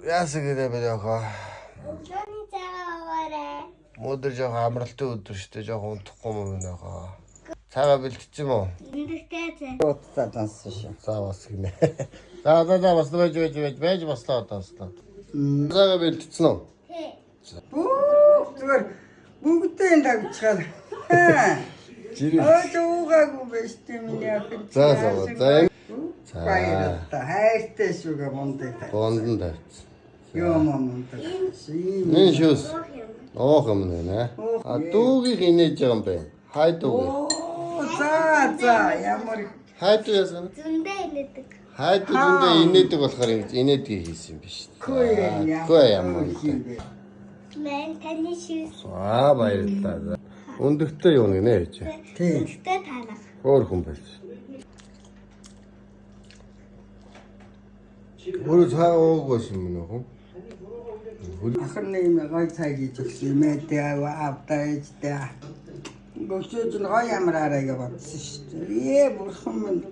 Яасан гэрээ бэ яхаа? Өглөөний цайгаа уугаарай. Өдөр жоохон амралтын өдөр шүү дээ. Жоохон унтахгүй юм байна яхаа. Цайгаа бэлтчихсэн юм уу? Өндөгтэй цай. Утсаа данссан шүү. За бас гинэ. За за за бас байж байж байж байж баслаа одоо баслаа. Цайгаа бэлтчихсэн үү? Тий. Бүх зүгээр бүгдээ тавьчихаар. Аа. Жирээ. Өөд уугаагүй байж тийм миний охин. За за за. За. Баярлалаа. Хайртай шүүгээ мундаг та. Бондан тавьчихсан. Юу мундаг. Ийм. Нин шүүс. Уух юм. Уух юм нэ. А дүүгийг инээж байгаа юм бэ? Хай дүүгийг. Оо за за ямар Хай дүү яасан? Зөндөө инээдэг. Хай дүү зөндөө инээдэг болохоор ингэж инээдгийг хийсэн юм биш. хөө ямар Хөө ямар. юм бэ? Мэн таны шүүс. Аа баярлалаа. Өндөгтэй юу гинэ гэж. Тий. Өндөгтэй таалах. Өөр хүн байж. Өөрөө цаа уугүйсэн юм нөх юм. Ахын нэг юм гой цай хийж өгсөн юм ээ. Тэ авдаа ээжтэй. Гөсөж нь гой ямар арай гэж бодсон шүү дээ. Ээ бурхан минь.